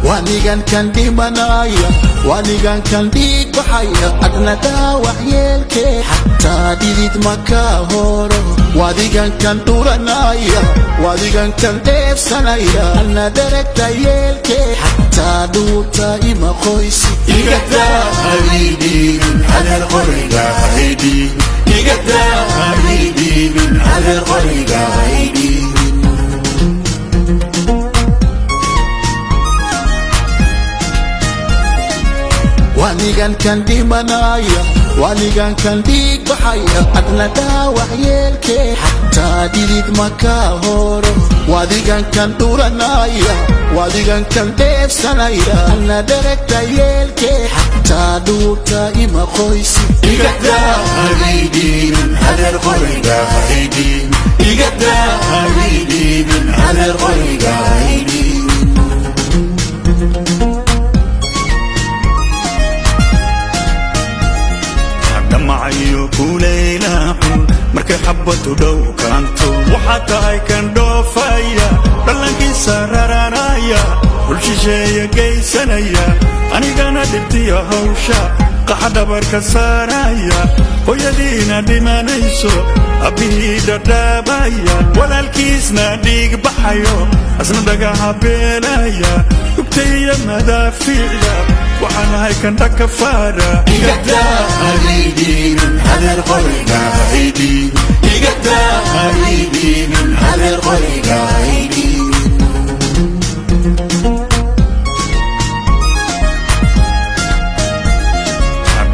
Wanigan kan dhimanaya, wanigan kan dhiig baxaya, adna dhaawac yeelkee, xataa dhidid ma ka horo. Wadigan kan dhuranaya, wadigan kan dheefsanaya, adna dheragta yeelkee, xataa dhuuta ima qoysi. Igadaa haydhiibin adeer, qoriga haydhiibin. Igadaa haydhiibin adeer, qoriga haydhiibin. Wanigan kan dhimanaya, wanigan kan dhiig baxaya, adna dhaawac yeelkee, xataa dhidid ma ka horo. Wadigan kan dhuranaya, wadigan kan dheefsanaya, adna dheragta yeelkee, xataa dhuuta ima qoysi. Igadaa haydhiibin adeer, qoriga haydhiibin. Igadaa haydhiibin adeer, qoriga haydhiibin. Dhamacayo kulaylaxun markay xabadu dhow kaanto, waxaa tahay kan dhoofaya, dhallankiisa raranaya, dhul shisheeya geysanaya, anigana dhibtiya hawsha qaxa dhabarka saaraya, hooyadiina dhimanayso, abbihii dhadhaabaya, walaalkiisna dhiig baxayo, asna dhagaha beelaya, dhugtaiyo madaafiicda waxaan ahay kan dhakafaara. Igadaa haydhiibin adeer, qoriga haydhiibin. Igadaa haydhiibin adeer, qoriga haydhiibin.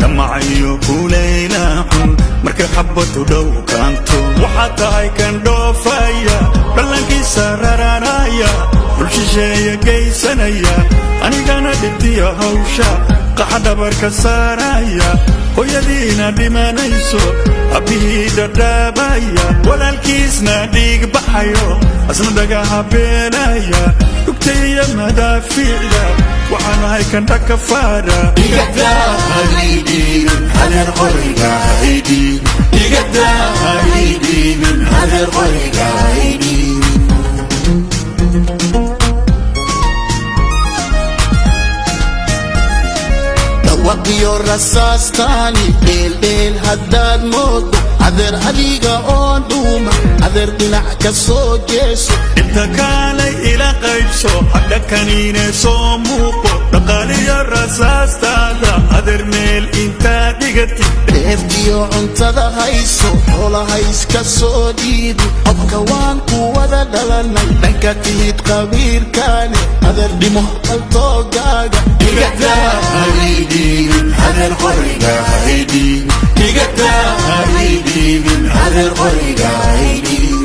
Dhamacayo kulaylaxun markay xabadu dhow kaanto, waxaa tahay kan dhoofaya, dhallankiisa raranaya, dhul shisheeya geysanaya, anigana dhibtiya hawsha qaxa dhabarka saaraya, hooyadiina dhimanayso, abbihii dhadhaabaya, walaalkiisna dhiig baxayo, asna dhagaha beelaya, dhugtaiyo madaafiicda waxaan ahay kan dhakafaara. Igadaa haydhiibin adeer, qoriga haydhiibin. Igadaa haydhiibin adeer, qoriga haydhiibin. Dhawaqiyo rasaastaani dheeldheel haddaad moodo, adeer adiga oon dhuuma, adeer dhinac ka soo jeeso. Inta kaalay ila qaybso hadhakaniine soo muuqo, dhaqaaliyo rasaastaada adeer meel intaa dhigatid. Dheeftiyo cuntada hayso, xoolaha iska soo dhiibi, qofka waan ku wada dhalanay, dhanka tihid qabiilkaane, adeer dhimo qaltoogaaga. Igadaa haydhiibin adeer, qoriga haydhiibin. Igadaa haydhiibin adeer, qoriga haydhiibin.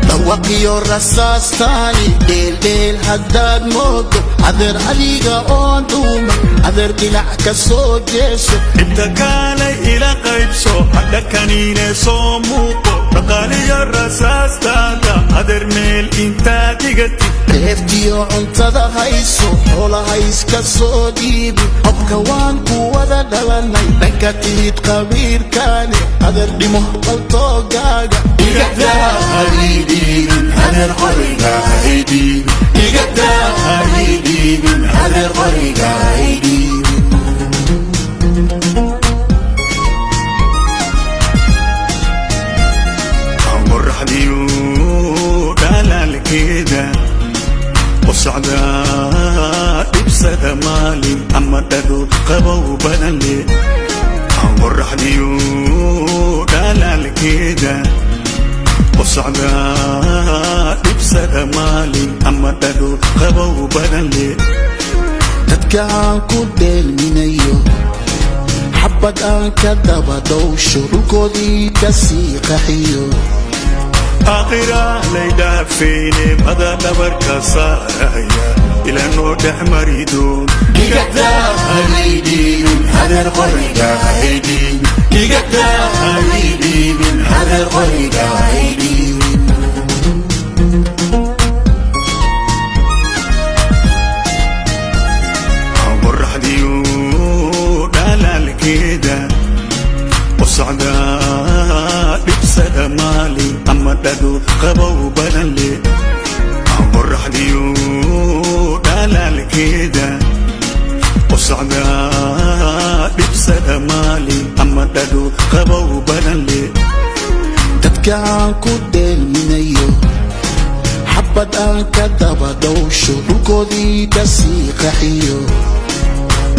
Dhawaqiyo rasaastaani dheeldheel haddaad moodo, adeer adiga oon dhuuma, adeer dhinac ka soo jeeso. Inta kaalay ila qaybso hadhakaniine soo muuqo, dhaqaaliyo rasaastaada adeer meel intaa dhigatid. Dheeftiyo cuntada hayso, xoolaha iska soo dhiibi, qofka waan ku wada dhalanay, dhanka tihid qabiilkaane, adeer dhimo qaltoogaaga. Igadaa haydhiibin adeer, qoriga haydhiibin. Igadaa haydhiibin adeer, qoriga haydhiibin. Qoraxdiyu dhalaalkeeda qosocda dhibsada maalin ama dhado qabow badan leh. Qoraxdiyu dhalaalkeeda qosocda dhibsada maalin ama dhado qabow badan leh. Dadka aan ku dheelminayo, xabad aan ka daba dhowsho, dhulkoodii ka sii qaxiyo. Aakhira laydhaafayne mada dhabarka saaraya ila noo dhex mari doon. Igadaa haydhiibin adeer, qoriga haydhiibin. Igadaa haydhiibin adeer, qoriga haydhiibin. Qoraxdiyu dhalaalkeeda qosocda Dhibsada maalin ama dhadhu qabow badan leh, qoraxdiyo dhalaalkeeda. Qosacda dhibsada maalin ama dhadhu qabow badan leh. Dadka aan ku dheelminayo, xabad aan ka daba dhowsho, dhulkoodii ka sii qaxiyo.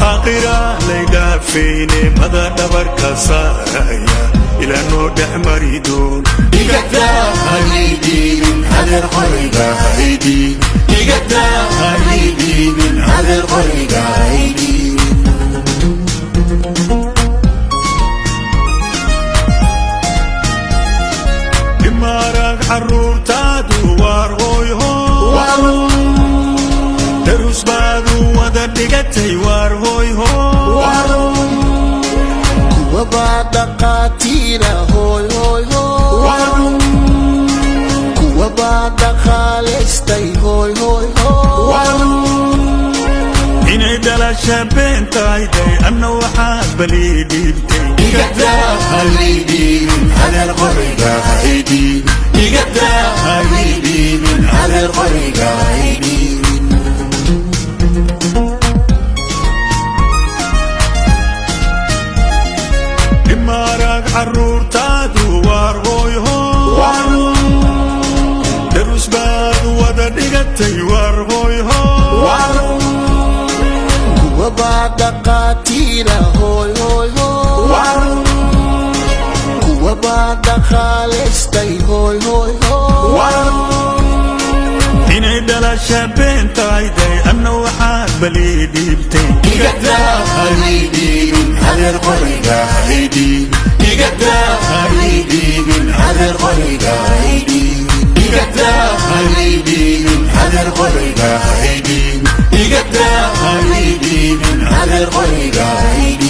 Aakhira laydhaafayne, mada dhabarka saaraya ilaa noo dhex mari doon. Igadaa haydhiibin adeer, qoriga haydhiibin. Igadaa haydhiibin adeer, qoriga haydhiibin. Dhimaarag carruurtaadu waar hooyho, darus baadu wada dhigatay, waar hooyho. Kuwabaa dhaqaatiira, hooy hooy hooy. Kuwabaa dhaqaalaystay, hooy hooy hooy. Inay dhalasha beentayday, anna waxaa balii dhiibtay. Igadaa haydhiibin adeer, qoriga haydhiibin. Igadaa haydhiibin adeer, qoriga haydhiibin. Dhimaarag carruurtaadu waar hooyho, darus baad wada dhigatay, waar hooyho. Kuwabaa dhaqaatiira, hooy hooy hooy. Kuwabaa dhaqaalaystay, hooy hooy hooy. Inay dhalasha beentayday, anna waxaa balii dhiibtay. Igadaa haydhiibin adeer, qoriga haydhiibin. Igadaa haydhiibin adeer, qoriga haydhiibin. Igadaa haydhiibin adeer, qoriga haydhiibin. Igadaa haydhiibin adeer, qoriga haydhiibin.